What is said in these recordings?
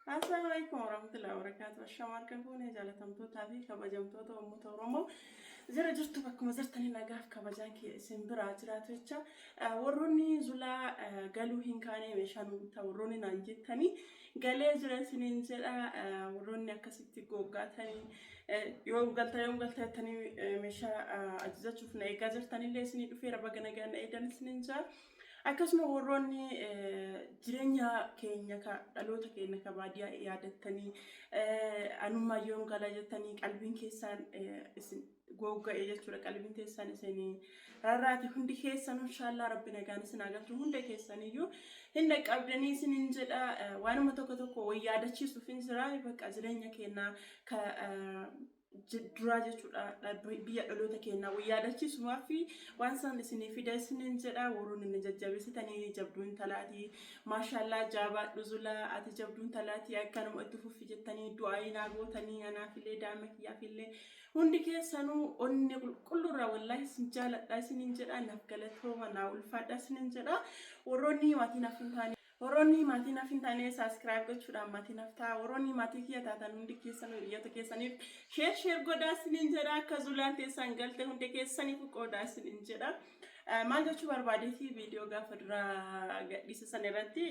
Assalaamu alaikum warahmatullahi wabarakatuh. Ashama harka fuunee jaalatamtootaa fi kabajamtoota uummata Oromoo. Jira jirtu bakkuma jirtanii nagaaf kabajaan kee isin biraa jiraatu jecha warroonni zulaa galuu hin kaane meeshaa nu bitaa warroonni naan jettanii galee jira isiniin jedha warroonni akkasitti goggaatanii yoom galta yoom galta jettanii meeshaa ajajachuuf na eegaa jirtanillee isinii dhufeera baga nagaan na eedan isiniin jedha. Akkasuma warroonni jireenya keenya ka dhaloota keenya ka baadiyyaa yaadattanii anummaa yoom gala jettanii qalbiin keessaan isin gogga'e jechuudha. Qalbiin teessan isin rarraate hundi keessan inshaallah rabbi nagaan isin haa galchu hunda keessaniyyuu hin dhaqqabdanii isinin jedha. Waanuma tokko tokko wayyaadachiisuuf yaadachiisuuf hin jira bakka jireenya keenya ka duraa jechuudha biyya dhaloota keenyaa wal yaadachiisumaa fi waan san isinii fida isinin jedha. Warroonni na jajjabeessitanii jabduun talaatii maashaallaa jaabaadhu zulaa ati jabduun talaatii akkanuma itti fufi jettanii du'aayii naa gootanii anaafillee daa'ima kiyyaafillee hundi keessanuu onnee qulqulluurraa wallaahi isin jaaladha isinin jedha. Naaf galatooma, naa ulfaadha isinin jedha. Warroonni maatii naaf hin taane, warroonni maatii naaf hin taane subscribe gochuudhaan maatii naaf ta'a. Warroonni maatii kiyya taatan hundi keessan hiriyoota keessaniif share share godhaa isiniin jedha. Akka zulaan teessan galte hundi keessaniif qoodaa isiniin jedha. Maal jechuu barbaadeeti, viidiyoo gaafa duraa gadhiisa san irratti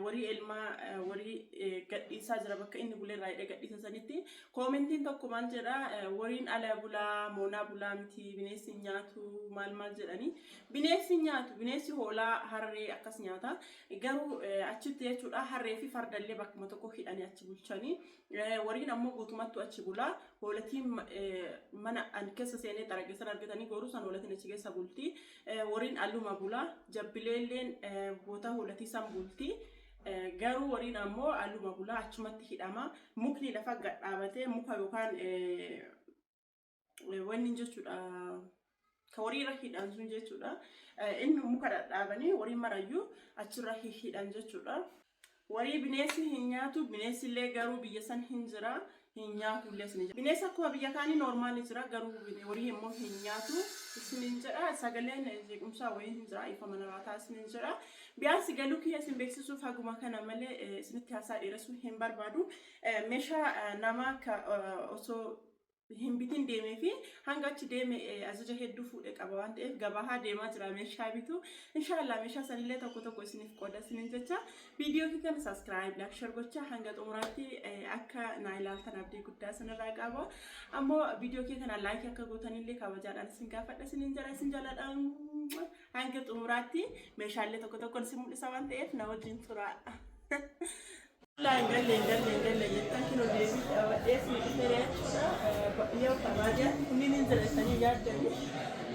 warii elmaa warii gadhiisaa jira bakka inni bulee irraa hidhee gadhiisa sanitti commentiin tokko maal jedha? Wariin ala bulaa, moonaa bulaa miti, bineensi hin nyaatu maal maal jedhanii. Bineensi hin nyaatu, bineensi hoolaa, harree akkas nyaata. Garuu achitti jechuudha harree fi fardallee bakkuma tokko hidhanii achi bulchanii. Wariin ammoo guutumattu achi bulaa. Hoolatiin mana an keessa seenee xarage sana argatanii goruu san hoolatiin achi keessa bulti. Wariin alluma bulaa. Jabbileelleen boota hoolatii san bulti. Garuu wariin ammoo alluma bulaa, achumatti hidhama. Mukni lafa gad dhaabatee muka yookaan wanni jechuudha. Ka horii irra hidhan sun jechuudha. Inni muka dhadhaabanii horii marayyuu achirra hidhan jechuudha. Warii bineensi hin nyaatu, bineensi illee garuu biyya san hin jira, hin nyaatu illee isin jedha. Bineensi akkuma biyya kaanii normalii jira, garuu horii immoo hin nyaatu isiniin jedha. Sagaleen jeequmsaa wayii hin jira, ifa mana raataa isiniin jedha. Biyaansi galuu kiyya isin beeksisuuf haguma kana malee isinitti haasaa dheeressuu hin barbaadu. Meeshaa nama ka osoo hin bitin deemee fi hanga achi deeme ajaja hedduu fuudhee qaba waan ta'eef gabahaa deemaa jira meeshaa bitu. Inshaallah meeshaa sanillee tokko tokko isiniif qooda isiniin jecha viidiyoo kii kana subscribe, like, share gochaa hanga xumuraatti akka naa ilaaltan abdii guddaa isinirraa qaba. Ammoo viidiyoo kee kana like akka gootanillee kabajaadhaan isin gaafadha isiniin jala isin jaaladha. Hanga xumuraatti meeshaalee tokko tokkoon isin mul'isa waan ta'eef na wajjin tura. Laa hin galle, hin galle, hin galle jettan, kinoo deebii qabadhee isin dhufeera jechuudha. Yoo baadiyyaatti kunniin hin jireessanii yaaddanii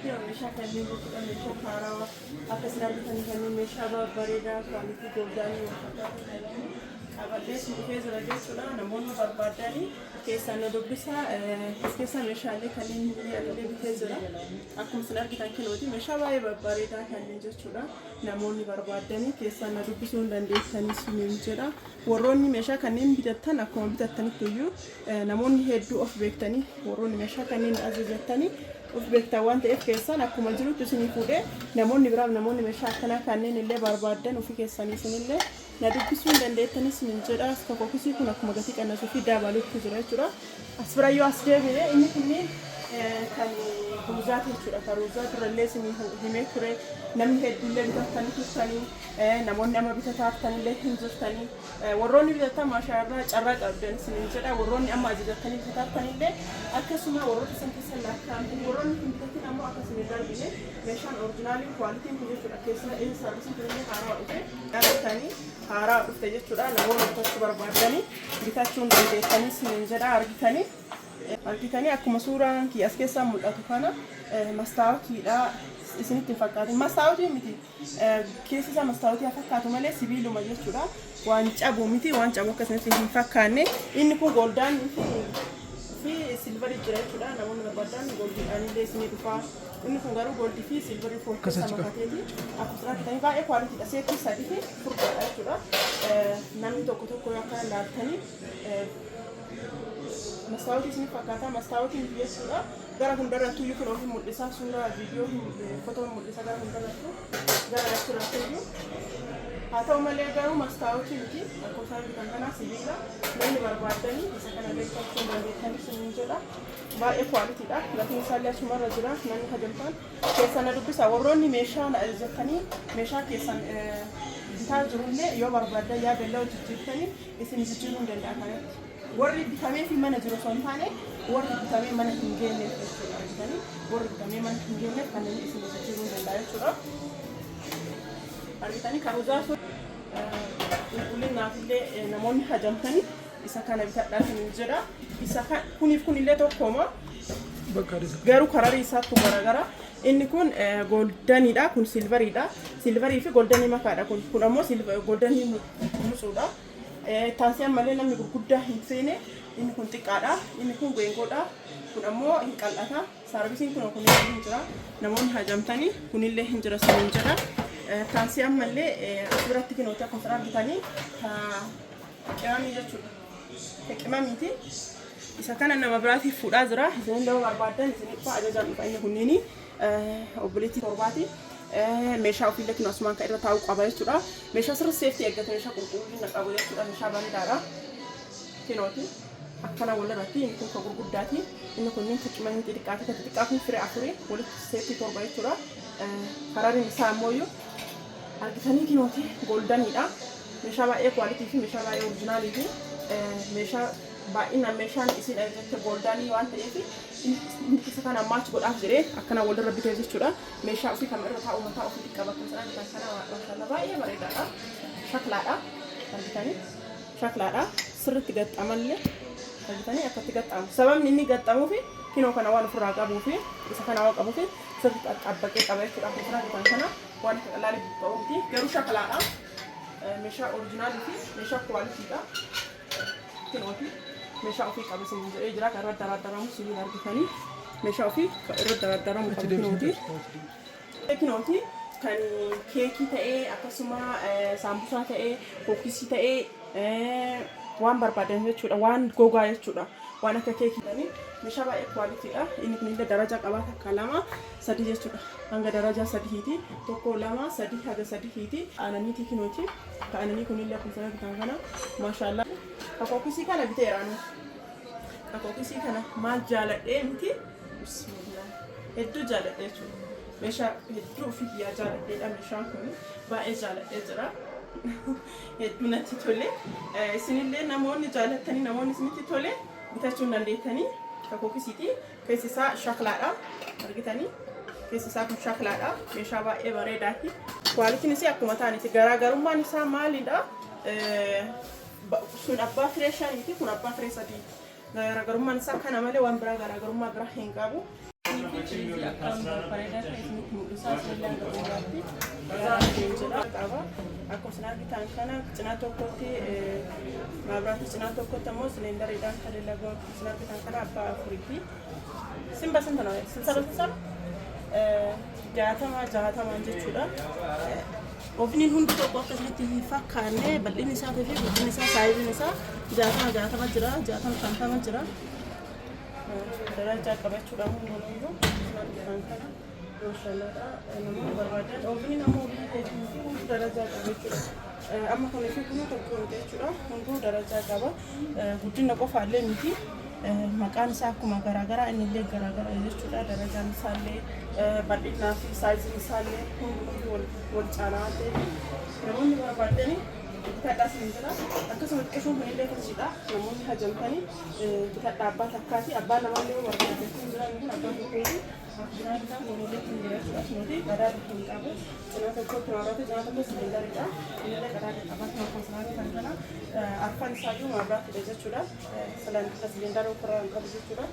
kinoo meeshaa kanneen jechuudha, meeshaa haarawaa akka isin argitanii kanneen meeshaa babbareedaa quality goldaanii wal fakkaatan qabadhee isin dhufee jira jechuudha. Namoonni barbaadanii keessaan na dubbisaa. As keessa meeshaalee kanneen illee bitee jira. Akkuma isin argitan kinooti meeshaa baay'ee babbareedaa kanneen jechuudha. Namoonni barbaadanii keessaan na dubbisuu hin dandeessanii isiniin jedha. Warroonni meeshaa kanneen bitattan akkuma bitattanitti iyyuu namoonni hedduu of beektanii, warroonni meeshaa kanneen ajajattanii of beektan waan ta'eef keessaan akkuma jirutti isinii fuudhee namoonni biraaf namoonni meeshaa akkanaa kanneen illee barbaaddan ofii keessanii isinillee na dubbisuu hin dandeettanii isiniin jedha. Kokokisii kun akkuma gatii qannasuu fi dabalutti jira jechuudha. As bira yoo as deebine inni kunniin kan ruuzaati jechuudha. Kan ruuzaa durallee isinii himee ture. Namni hedduullee bitattanii turtanii, namoonni amma bitataartanillee hin jirtanii. Warroonni bitatan maashaallaa carraa qabdan isiniin jedha. Warroonni amma ajajattanii bitataartanillee akkasuma warroota san keessa lakkaa'amtanii, warroonni hin bitatin ammoo akka isin hin darbine meeshaan originaliin qualityn kun jechuudha. Keessa serviceiin kunillee haarawaa dhufe. Argitanii, haarawaa dhufte jechuudha. Namoonni bitachuu barbaadanii bitachuu hin dandeettanii isiniin jedha. Argitanii. Argitanii, akkuma suuraan kiyya as keessaa mul'atu kana mastaawotiidha isinitti hin fakkaatin. Mastaawotii miti, keessi isaa mastaawotii haa fakkaatu malee sibiiluma jechuudha. Waan cabu miti, waan cabu akka isinitti hin fakkaanne. Inni kun golden fi silverii jira jechuudha. Namoonni barbaadan goldiidhaan illee isinii dhufa. Inni kun garuu goldii fi silverii foon keessa makateeti. Akkuma isin argitanii baay'ee qualitydha. Setii sadii fi furdaadha jechuudha. Namni tokko tokko yoo akkana ilaaltanii mastaawotii isin fakkaata, mastaawotii miti jechuudha. Gara hundarrattuu iyyuu kun ofii mul'isa. Suuraa viidiyoo footoo mul'isa gara hundarrattuu, gara achirrattuu iyyuu. Haa ta'u malee garuu mastaawotii miti. Akkuma isaan argitan kanaa sibiila. Namni barbaadanii isa kana beekkachuu hin dandeettanii isiniin jedha. Baay'ee qualitydha. Gatiin isaallee asumarra jira. Namni hajamtaan keessa na dubbisa. Warroonni meeshaa na ajajattanii meeshaa keessan bitaa jirullee yoo barbaaddan yaada illee jijjiirtanii isin jijjiiruu hin danda'a kanatti. Warri bitamee fi mana jiru osoo hin taane, warri bitamee mana hin geenyeef jechuudha. Argitanii, warri bitamee mana hin geenyeef kanneen isin jijjiiruu hin danda'a jechuudha. Argitanii, karuuzaa sun qulqullinaaf illee namoonni hajamtanii isa kana bitadhaa isiniin jedha. Isa kuniif kunillee tokkoma. Garuu kararii isaattu garaagara. Inni kun goldeniidha. Kun silveriidha. Silverii fi goldenii makaadha kun. Kun ammoo goldenii mucuudha. Taansii ammallee namni gurguddaa hin feene, inni kun xiqqaadha. Inni kun geengoodha. Kun ammoo hin qal'ata. Serviceiin kun kunillee hin jira. Namoonni hajamtanii kunillee hin jira isiniin jedha. Taansii ammallee as biratti kinooti akkuma isin argitanii qimamii jechuudha. Qimamiiti. Isa kana nama biraatiif fuudhaa jira. Isinillee yoo barbaaddan isinif ajajaan dhufa inni kunniini obboleettii torbaati. Meeshaa ofiillee kinoo asumaan kan irra taa'uu qaba jechuudha. Meeshaa sirri safety eeggate, meeshaa qulqullina qabu jechuudha. Meeshaa bareedaadha. Kinooti. Akkana walirratti inni kun kan gurguddaati. Inni kunniin kan qimamii xixiqqaati. Kan xixiqqaa kun firee afurii walitti setii torba jechuudha. Karariin isaa ammoo argitanii kinooti goldeniidha. Meeshaa baay'ee quality fi meeshaa baay'ee originalii fi meeshaa baay'inaan meeshaan isin ajajatte goldenii waan ta'eef, isa kana match godhaaf jedhee akkana walirra bitee jechuudha. Meeshaa ofii kan irra taa'u mataa ofii qaba. Akkuma isin argitan kana, maashaalla, baay'ee bareedaadha. Shaklaadha. Argitanii, shaklaadha. Sirriitti gaxxamallee argitanii akkatti gaxxamu. Sababni inni gaxxamuufi kinoo kana waan ofirraa qabuufi, isa kana waan qabuufi sirriitti xaxxabbaqee qaba jechuudha. Akkuma isin argitan kana waan akka qalaalii buqqa'uu miti. Garuu shaklaadha. Meeshaa originalii fi meeshaa qualitydha. Kinooti meeshaa ofii qaba isin jedhee jira. Kan irra daraddaramu sibiila argitanii, meeshaa ofii kan irra daraddaramu qabu kinooti. Kinooti kan keekii ta'ee, akkasuma saambusaa ta'ee, cookiesii ta'ee, waan barbaadan jechuudha, waan gogaa jechuudha, waan akka keekii, meeshaa baay'ee qualitydha. Inni kunillee daraja qabaa, takka, lama, sadi jechuudha. Hanga daraja sadiiti, tokko, lama, sadi, haga sadiiti. Aananiiti kinooti. Ka aananii kunillee akkuma isin argitan kana, maashaallaa. Ka cookiesii kana biteera nu. Ka cookiesii kana maal jaaladhee miti, bismillah, hedduu jaaladhee jechuudha. Meeshaa hedduu ofii kiyyaa jaaladheedha. Meeshaan kun baay'ee jaaladhee jira, hedduu natti tole. Isinillee namoonni jaalattanii, namoonni isinitti tole bitachuu hin dandeettanii. Ka cookiesiiti. Keessi isaa shaklaadha. Argitanii, keessi isaa kun shaklaadha. Meeshaa baay'ee bareedaati. Qualityn isii akkuma ta'aniiti. Garaagarummaan isaa maalidha? Sun abbaa firee shaniiti, kun abbaa firee sadiiti. Garaagarummaan isaa kana malee waan biraa garaagarummaa biraa hin qabu. Akkam bareedaa ta'e isinitti mul'isaa, isinillee hanga xumuraatti jedha qaba. Akkuma isin argitan kana cinaa tokkotti maabiraatii, cinaa tokkotti ammoo siliindariidhaan kan dalagu. Akkuma isin argitan kana abbaa afuriiti. Simba ስንት ነው? ስልሳ በስልሳ ነው? 60 60n jechuudha. Oveniin hundi tokko akkasumatti hin fakkaanne. Bal'inni isaatii fi guddinni isaa, sizeiin isaa 60 60 jira, 60 50 jira. Darajaa qabachuudha hundumayyuu isin argitan kana. Maashaallaadha. Namoonni barbaadan oveniin ammoo ovenii ta'e hundi darajaa qaba jechuudha. Amma kun fi kun tokko miti jechuudha. Hunduu darajaa qaba. Guddina qofaallee miti. Maqaan isaa akkuma garaagaraa inni illee garaagara jechuudha. Darajaan isaallee, bal'inaa fi sizeiin isaallee hundumtuu wal caalaa ta'e, namoonni barbaadanii bitadhaa isin jira. Akkasuma xiqqishuun kunillee akkasiidha. Namoonni hajamtanii bitadhaa, abbaa takkaati. Abbaa lamallee yoo barbaadan kun jira. Inni kun abbaa tokkooti. Biraa bitaa kunillee kun jira jechuudha. Nuti qadaada hin qabu. Cinaa tokkotti maabiraati, cinaa tokko siliindariidha. Kunillee qadaada qaba. Akkuma isin kana arfan isaayyuu maabiraatiidha jechuudha. Siliindara ofirraa hin qabu jechuudha.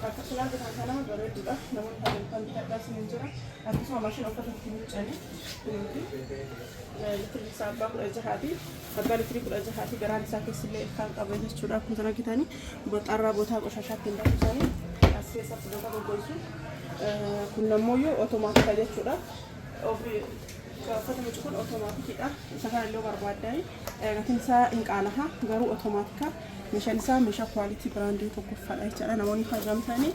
Akkasuma bitaan kana bareeduudha. Namoonni hajamtan bitadhaa isin jira. Akkasuma maashina uffata ittiin miiccanii kunuuti. Litirri isaa abbaa 16ti. Abbaa litirii 16ti. Garaan isaa keessillee ilkaan qaba jechuudha. Akkuma isin argitanii boxarraa botaa qoshashaa ittiin baasanii as keessatti bota goggoisu. Kun ammoo otomaatika jechuudha. Ofii Uffata miicu kun otomaatikiidha. Isa kana illee barbaaddan gatiin isaa hin qaalaha, garuu otomaatika. Meeshaan isaa meeshaa quality brandii tokkoffaadha jechaadha. Namoonni hajamtanii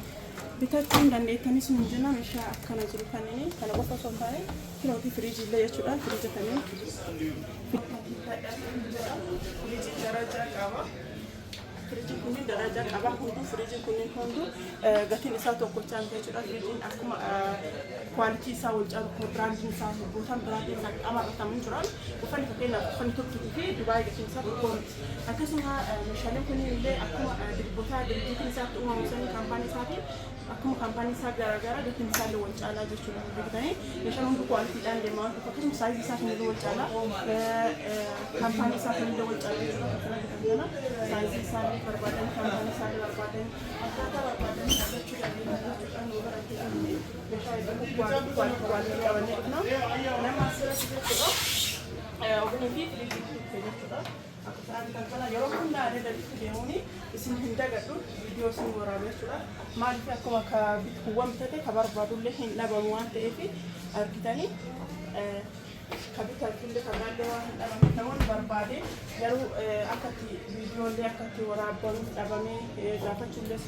bitachuu hin dandeettanis hin jenna. Meeshaa akkana jiru kanneen kana qofa osoo hin taane kinootii firiijii illee jechuudha. Firiija kanneen firiijii darajaa qaba. Firiijiin kunniin darajaa qaba. Hunduu firiijiin kunniin hunduu gatiin isaa tokkochaa miti jechuudha. Firiijiin akkuma quality isaa wal caalu, akkuma brandiin isaa bootaan brandiin isaa amarratamu jiran. Uffanni, fakkeenyaaf, uffanni Turkii fi Dubaay gatiin isaa tokko miti. Akkasuma meeshaaleen kunniin illee akkuma bootaa dirjitiin isaatti uumamu sanii kaampaanii isaatiin akkuma kaampaanii isaa garaagaraa gatiin isaa illee wal caalaa jechuudha. Beektanii, meeshaan hundi qualitydhaan deema waan ta'eef, akkasuma sizeii isaa illee wal caalaa, kaampaanii isaa illee wal caalaa jechuudha. Kana bitan kana sizeii isaa illee barbaadan, kaampaanii isaa illee barbaadan, akkaataa barbaadan argachuu dandeenya jechuudha. Nu biratti meeshaa hedduu quality quality quality qabannee dhufna. Nama asirratti jechuudha. Ovenii fi firiijii dhufe jechuudha. Akka isaan bitan kana yeroo hundaa adda bitti deemuuni isin hin dagadhu, viidiyoo isin waraabu jechuudha. Maaliif, akkuma ka bitkuuwwan bitate ka barbaadullee hin dhabamu waan ta'eef, argitanii, ka bitatullee ka biraallee waan hin dhabamne, namoonni barbaade garuu akka itti viidiyoollee akka itti waraabamu dhabamee, gaafachuullee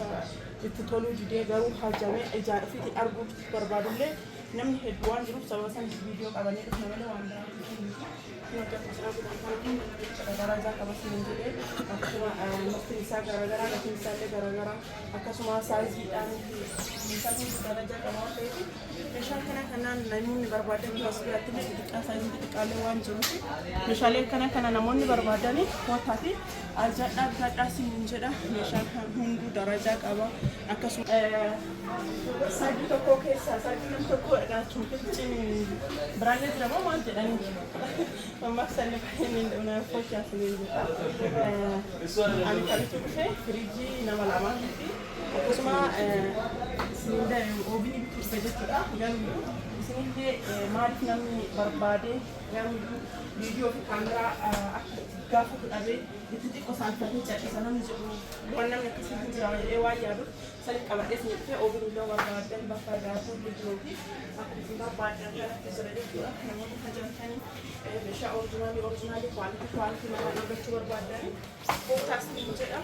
itti toluu didee, garuu hajamee ijaan ofiitiin arguu barbaadullee namni hedduu waan jiruuf, sababa san viidiyoo qabanii dhufna malee waan biraa. Darajaa qaba siin jedhee, akkuma murtiin isaa garaagaraa, gatiin isaallee garaagaraa, akkasuma sizeiidhaan meeshaan hundi darajaa qaba waan ta'eef, meeshaan kana kanaan namoonni barbaadan as biratti illee xixiqqaa, sizeii xixiqqaallee waan jiruuf, meeshaalee kana kana namoonni barbaadan kootaa fi ajadhaa bitadhaa siin jedha. Meeshaan hunduu darajaa qaba. Akkasuma sargii tokko keessa sargii nam tokko dhaachuun keessi biraallee jira moo maal jedhanii mammaaksallee baay'een hin fochaasanii jedha. Ani kan itti dhufe firiijii nama lamaa fi akkasuma ovenii bituu dhufe jechuudha. Garuu isinillee maaliif namni barbaade garuu viidiyoo fi kaameraa akka gaafatu dhabee itti xiqqoo saalfatee cal'isa namni jedhu, waan namni akkasii hin jira jedhee waan yaaduuf saniif qabadhee isin dhufee. Ovenii illee barbaadan bakka daakuu illee jiruu fi akka isin barbaadan kanatti jira jechuudha. Namoonni hajamtanii meeshaa originalii originalii, quality quality nama argachuu barbaadanii kootaa isin jedha.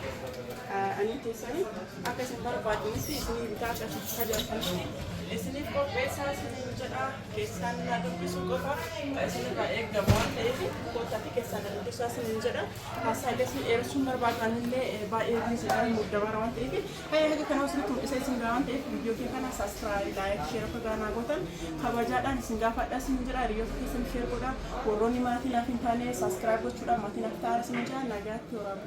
Ani keessanii akka isin barbaadanitti isinii bitaa, akka isin hajamtanitti isiniif qopheessaa isin jedha. Keessaan na dubbisuu qofa kan isinirraa eegamu waan ta'eef, kootaa fi keessaan na dubbisaa isin jedha. Haasaalee isin dheeressuun barbaadan illee baay'ee busyidhaan muddamara waan ta'eef, hayya, haga kana isinitti mul'isa isin gaa waan ta'eef, viidiyoo kee kana subscribe, like, share akka gaanaa gootan kabajaadhaan isin gaafadha isin jedha. Hiriyoota keessan share godha. Warroonni maatii naaf hin taane subscribe gochuudhaan maatii naaf ta'aa isin jedha. Nagaatti horaa.